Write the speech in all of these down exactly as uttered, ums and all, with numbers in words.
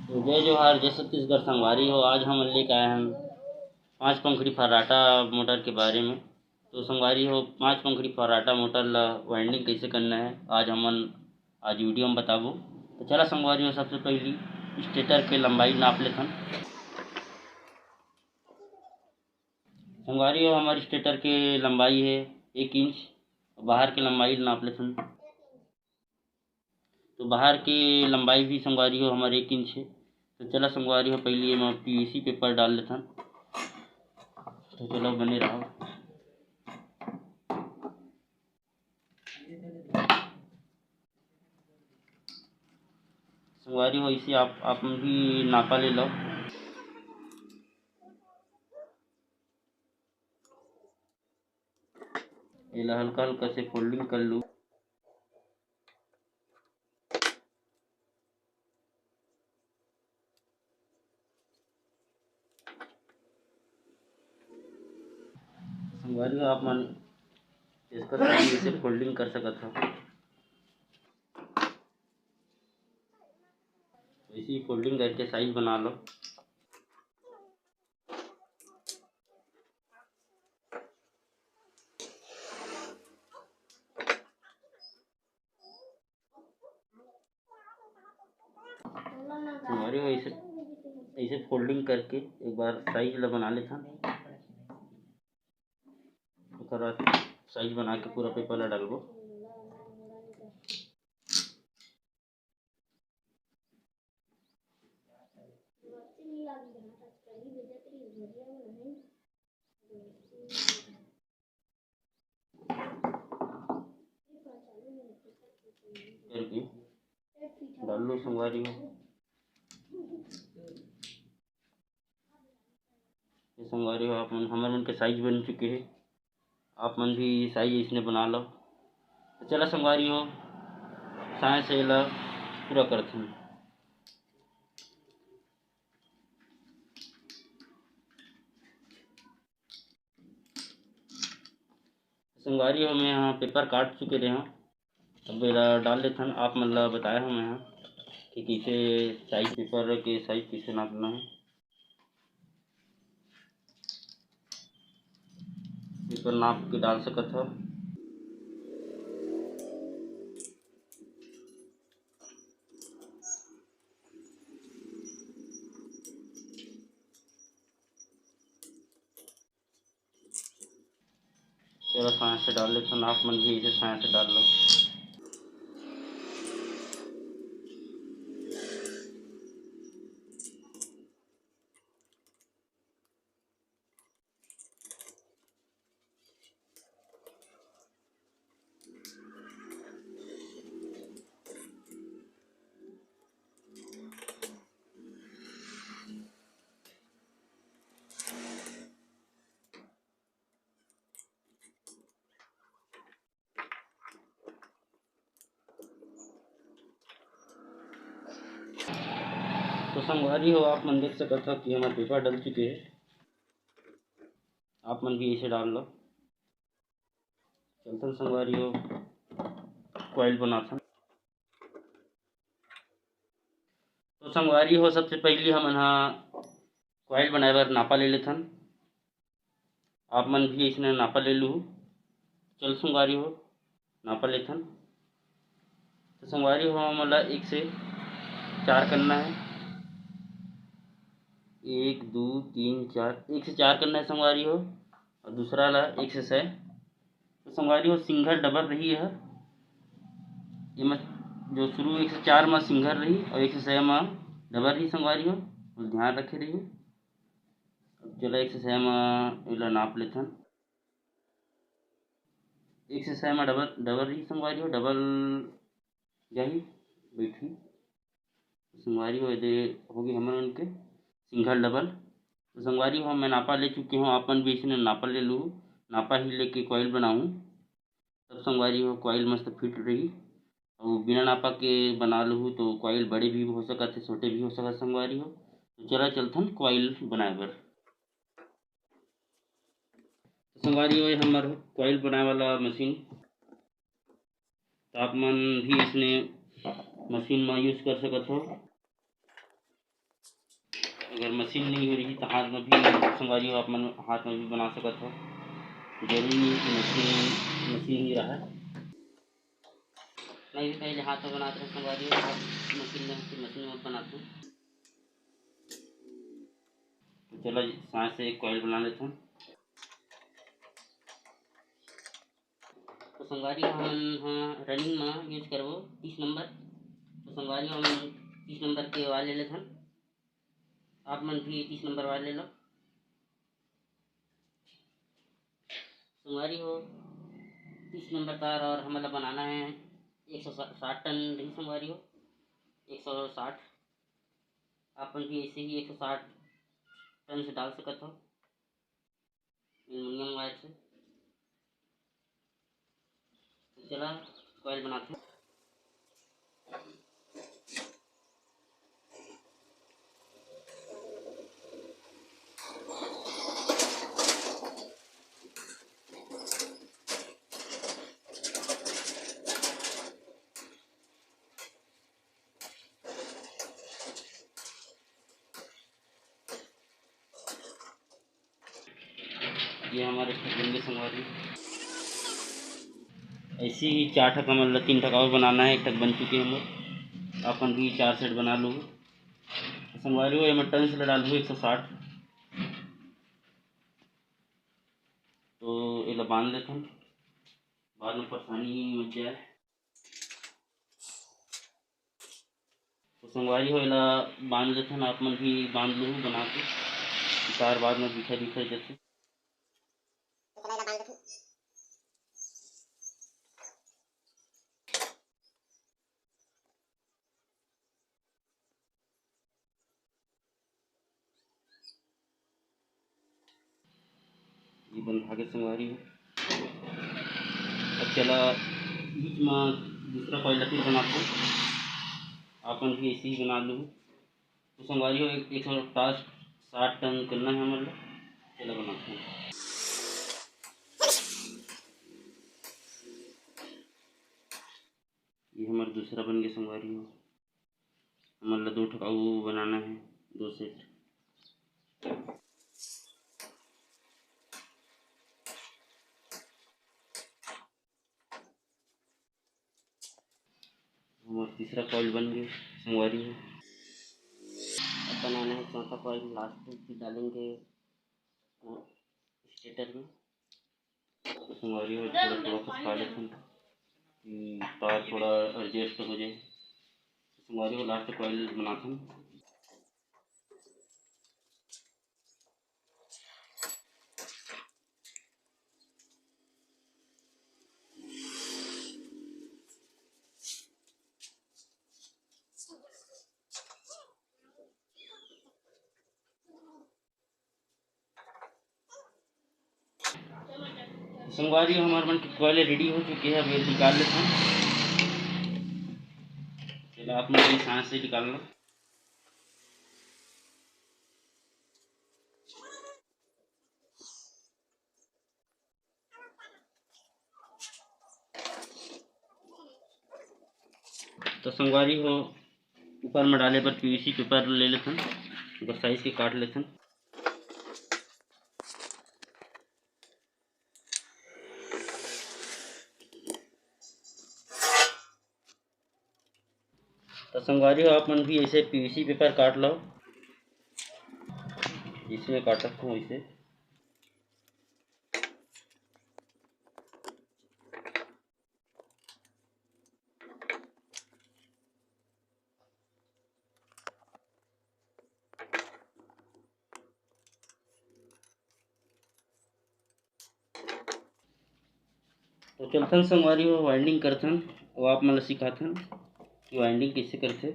तो जय जोहार, जय छत्तीसगढ़ संगवारी हो। आज हमन लेके आए हन पाँच पंखड़ी फर्राटा मोटर के बारे में। तो संगवारी हो, पाँच पंखड़ी फर्राटा मोटर ला वाइंडिंग कैसे करना है, आज हमन आज वीडियो में बताबो। तो चला संगवारी हो, सबसे पहली स्टेटर के लंबाई नाप लेथन। संगवारी हो, हमारे स्टेटर के लंबाई है एक इंच, बाहर के लंबाई नाप लेथन। तो बाहर के लंबाई भी संगवारी हो हमारे एक इंच है। तो चला संगवारी हो, पहले एमा पीवीसी पेपर डाल लेथन। तो चलो बने रहो। संगवारी हो, इसे आप आप भी नापा ले लो। एला हल्का हल्का से फोल्डिंग कर लो। संगवारी हो, आप मन इसका इसे फोल्डिंग कर सकत हो। तो इसी फोल्डिंग करके साइज बना लो। संगवारी हो, ऐसे ऐसे फोल्डिंग करके एक बार साइज ला बना लेथन। ओकर बाद साइज बना के पूरा पेपर ला डालबो। करके डाल लो संगवारी हो। ये संगवारी हो, आप मन, हमर मन के साइज बन चुके हे। आप मन भी साइज इसने बना लो। तो चला संगवारी हो, साय से एला पूरा करथन। संगवारी हो, मैं यहाँ पेपर काट चुके रहे हूँ। अब एला डाल लेथन। आप मन ला बताए हूँ मैं यहाँ कि कइसे साइज पेपर के साइज कइसे नापना है। पेपर नाप के डाल सकत हो। चलो, साय से डाल लेथन, आप मन भी ऐसे साय से डाल लो। तो संगवारी हो, आप मन देख सकत हो कि हमर पेपर डल चुके हे। आप मन भी ऐसे डाल लो। चलथन संगवारी हो, कॉइल बनाथन। तो संगवारी हो, सबसे पहली हमन हा कॉइल बनाए बर नापा ले लेथन। आप मन भी इसने नापा ले लू। चल संगवारी हो, नापा लेथन। तो संगवारी हो, हमन ला एक से चार करना है। एक, दो, तीन, चार, एक से चार करना है संगवारी हो, और दूसरा ला एक से सै। तो संगवारी हो, सिंगल डबल रही है। ये म जो शुरू एक से चार में सिंगल रही और एक से सै में डबल रही संगवारी हो, कुल ध्यान रखे रही। अब चला एक से सै में एला नाप लेथन। एक से सै में डबल, डबल रही संगवारी हो, डबल जाही, बैठी। संगवारी हो, एदे होगे हमन मन के सिंगल डबल। तो संगवारी हो, मैं नापा ले चुके हूँ, आप मन भी इसने नापा ले लू, नापा ही लेके कॉइल बनाऊँ, तब संगवारी हो कॉइल मस्त फिट रही। और बिना नापा के बना लूँ तो कॉइल बड़े भी हो सकत है, छोटे भी हो सकत संगवारी हो। तो चला चलथन कॉइल बनाए बर। तो संगवारी हो, हमर कॉइल बनाए वाला मशीन, तो आप मन भी इसने मशीन में यूज कर सकत हो। अगर मशीन नहीं हो रही तो हाथ में भी, संगवारी हो, आप मन हाथ में भी बना सकत हो। जरूरी नहीं कि मशीन, मशीन ही रहा। मैं भी पहले हाथ में बनाते हैं संगवारी हो, अब मशीन में, फिर मशीन में बनाते हैं। तो चलो, साथ से एक कॉइल बना लेते हैं। तो संगवारी हो, हमन ह रनिंग म यूज करबो तीस नंबर। तो संगवारी हो, हमन तीस नंबर के वायर ले लेथन, आप मन भी तीस नंबर वायर ले लो। संगवारी हो, तीस नंबर तार और हमन ला बनाना है एक सौ साठ टन रही संगवारी हो, एक सौ साठ। आप मन भी ऐसे ही एक सौ साठ टन से डाल सकत हो एल्युमिनियम वायर से। तो चला, कॉइल बनाते हैं। ये हमारे ठक बन गए संगवारी। ऐसे ही चार ठक हमन ला, तीन ठक और बनाना है, एक ठक बन चुके हैं हमर। अपन भी चार सेट बना लूँ संगवारी हो। एमा टन से डालू एक सौ साठ। तो एला बांध लेथन, बाद में परेशानी मच जाए। तो संगवारी हो, एला बांध लेथन, आप मन भी बांध लूहू बना के, तार बाद में बिखर बिखर जथे। ये बंधा के संगवारी हो। अब चला, बीच में दूसरा कॉइल फिर बनाते हैं। अपन भी ऐसे ही बना लूँ। तो संगवारी हो, एक, एक सौ साठ टन करना है हमारे। चला बनाते हैं। ये हमारा दूसरा बन गया संगवारी हो। हमन ला दो ठक अउ बनाना है, दो सेट। हमारा तीसरा कॉइल बन गया संगवारी हो। अब बनाना है चौथा कॉइल, लास्ट में फिर डालेंगे स्टेटर में। संगवारी हो, थोड़ा थोड़ा खसका लेथन कि तार थोड़ा एडजस्ट हो जाए। संगवारी हो, लास्ट कॉइल बनाथन। संगवारी हो, हमार मन के कॉइल रेडी हो चुके हैं, अब ये निकाल लेते हैं। चलो, आप मन भी सांस से निकाल लो। तो संगवारी हो, ऊपर में डाले बर पीवीसी पेपर ले लेथन, ओकर साइज के काट लेथन। तो संगवारी हो, आप मन भी ऐसे पीवीसी पेपर काट लो, जिसमें काट सकते हो इसे। तो चलथन संगवारी हो, वाइंडिंग करथन, वो आप मन ल सिखाथन कि वाइंडिंग कैसे करथे।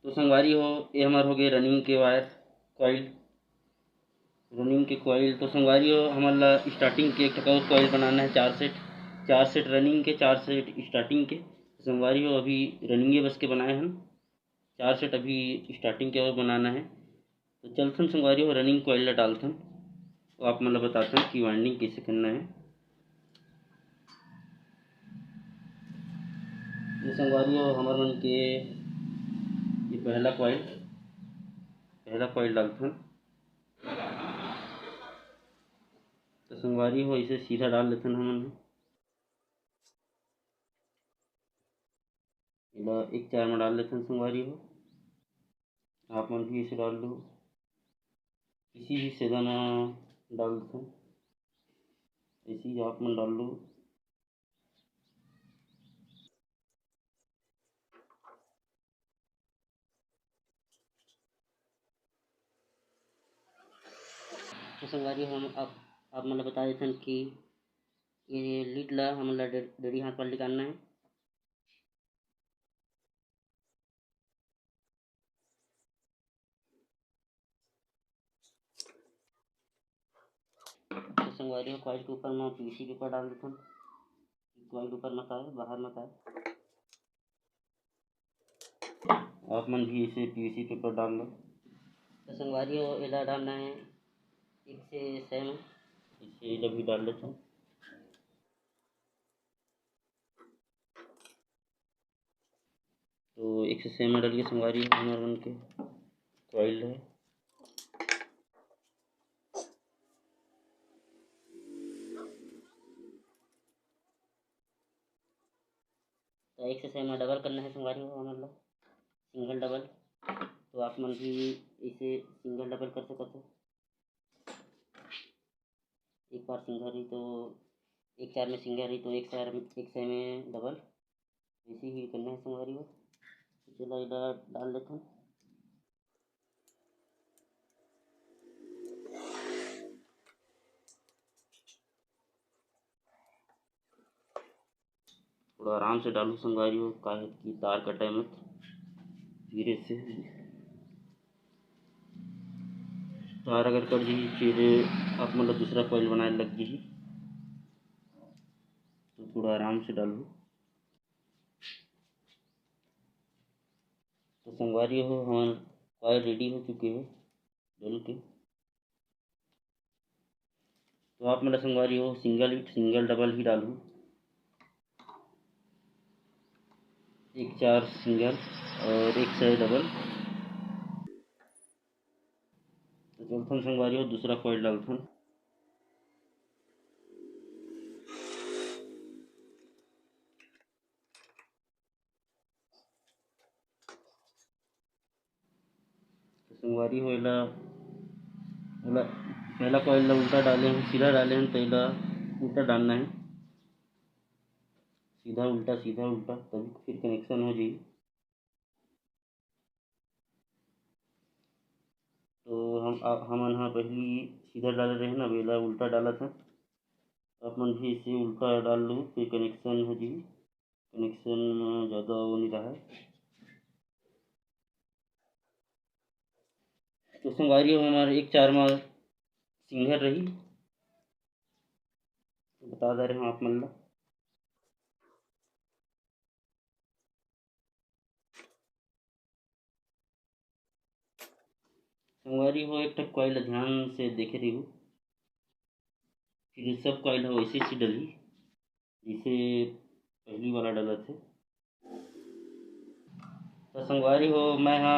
तो संगवारी हो, ये हमार हो गए रनिंग के वायर कॉइल, रनिंग के कॉइल। तो संगवारी हो, हमन ला स्टार्टिंग के एक ठक और कॉइल बनाना है, चार सेट, चार सेट रनिंग के, चार सेट स्टार्टिंग के। संगवारी हो, अभी रनिंगे बस के बनाए हन, चार सेट अभी स्टार्टिंग के और बनाना है। तो चलथन संगवारी हो, रनिंग कॉइल ला डालथन, तो आप मन ला बताथन कि वाइंडिंग कैसे करना है। ये संगवारी हो, हमर मन के ये पहला कॉइल, पहला कॉइल डालथन। तो संगवारी हो, इसे सीधा डाल लेथन हमन। एला एक चार में डाल लेथन संगवारी हो। आप मन भी इसे डाल दो, किसी भी सेदा में डाल देथन, ऐसे ही आप मन डाल दो। तो संगवारी, हम आप, आप मन ल बता देथन कि ये लीड ला हमन ला डे-, डेढ़ी हाथ वाला निकालना है। तो संगवारी हो, कॉइल के ऊपर मैं पीवीसी पेपर डाल देथन। कॉइल ऊपर मत आए, बाहर मत आए। आप मन भी इसे पीवीसी पेपर डाल लो। तो संगवारी हो, एला डालना है एक से सौ में। इसे एला भी डाल लेथन। तो एक से सौ में डाल के संगवारी हो, हमर मन के कॉइल है। तो एक से सौ में डबल करना है संगवारी हो हमन ला, सिंगल डबल। तो आप मन भी इसे सिंगल डबल कर सकत हो। एक बार सिंगल रही तो एक चार में सिंगल रही तो एक चार, एक सौ में डबल, ऐसे ही करना है संगवारी हो। तो चलो, इधर डाल लेते हैं। थोड़ा आराम से डालू संगवारी हो, काहे कि तार कटे मत, धीरे से। तार अगर कट जाही, फिर आप मन ला दूसरा कॉइल बनाए लग जाही, तो थोड़ा आराम से डालू। तो संगवारी हो, हमर कॉइल रेडी हो चुके हे डल के। तो आप मन ला संगवारी हो, सिंगल, सिंगल डबल ही डालहू, एक चार सिंगल और एक सौ डबल। तो चलथन संगवारी हो, दूसरा कॉइल डालथन। तो संगवारी हो, एला, एला पहला कॉइल ला उल्टा डाले हन, सीधा डाले हन, तो एला उल्टा डालना है, सीधा उल्टा, सीधा उल्टा, तभी फिर कनेक्शन हो जाही। तो हम, आ, हमन ह पहली सीधा डाले रहे ना, अब एला उल्टा डालत हन। आप मन भी इसे उल्टा डाल लो, फिर कनेक्शन हो जी, कनेक्शन में ज़्यादा वो नहीं रहा है। तो संगवारी हो, हमारे एक चार में सिंगल रही, तो बता दे रहे हम आप मन ला। संगवारी हो, एक ठक कॉइल ध्यान से देखे रहिहू, फिर सब कॉइल ह वैसे ही डलही, जैसे पहली वाला डलत हे। तो संगवारी हो, मैं हा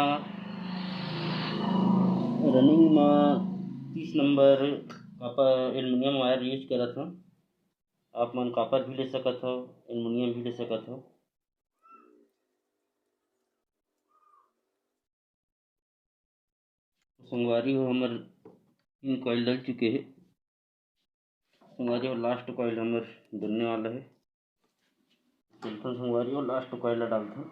रनिंग में तीस number copper aluminium wire use करत हूँ। आप मन कॉपर भी ले सकत हो, एल्युमिनियम भी ले सकत हो। संगवारी हो, हमर तीन कॉइल डल चुके हे। संगवारी हो, लास्ट कॉइल हमर डलने वाला हे। चलथन संगवारी हो, लास्ट कॉइल ला डालथन।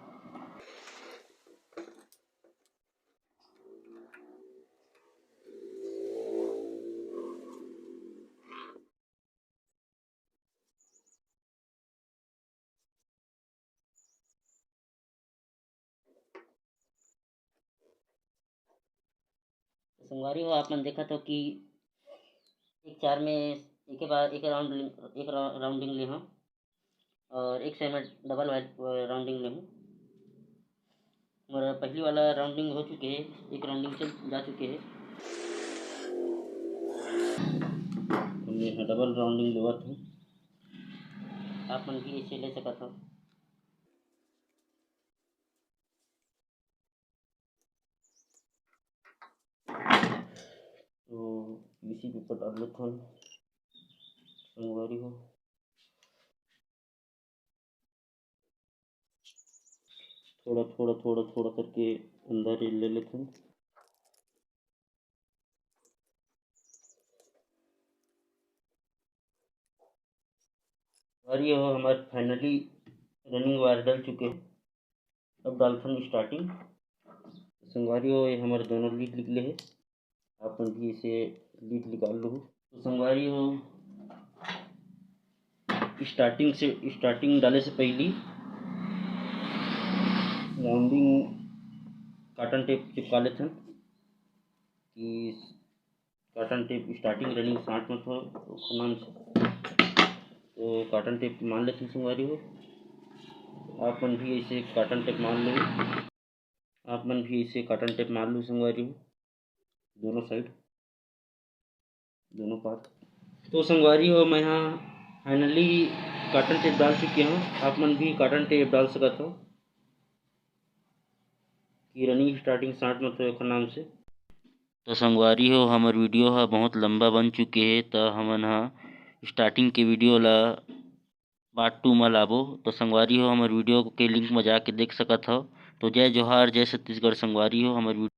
तो संगवारी हो, आप मन देखत हो कि एक चार में एक बार एक राउंड, एक रा-, राउंडिंग ले हूँ और एक सौ में डबल वाइड राउंडिंग ले हूँ। मोर पहली वाला राउंडिंग हो चुके हे, एक राउंडिंग चल जा चुके हे। मैं डबल राउंडिंग लेवत हूँ, आप मन भी ऐसे ले सकत हो। पीवीसी पेपर डाल लेथन संगवारी हो। थोड़ा थोड़ा थोड़ा थोड़ा करके अंदर ले लेथन। और ये हो, हमारे finally running wire डल चुके हैं। अब डालथन starting। संगवारी हो, ये हमारे दोनों लीड निकले हैं। आप मन भी इसे लीड निकाल लो। तो संगवारी हो, स्टार्टिंग से, स्टार्टिंग डाले से पहली राउंडिंग कॉटन टेप चिपका लेथन कि cotton tape starting running start मत हो ओखर नाम से। तो कॉटन टेप मान लेथन संगवारी हो। आप मन भी ऐसे कॉटन टेप मान लो। आप मन भी ऐसे कॉटन टेप मान लो संगवारी हो, दोनों साइड, दोनों पार। तो संगवारी हो, मैं हाँ finally कॉटन टेप डाल चुके हूँ। आप मन भी कॉटन टेप डाल सकत हो कि रनिंग स्टार्टिंग स्टार्ट मत हो ओखर नाम से। तो संगवारी हो, हमर वीडियो ह बहुत लंबा बन चुके हे, त हमन ह स्टार्टिंग के वीडियो ला पार्ट टू म लाबो। तो संगवारी हो, हमर वीडियो के लिंक म जाके देख सकत हव। तो जय जोहार, जय छत्तीसगढ़ संगवारी हो। हमर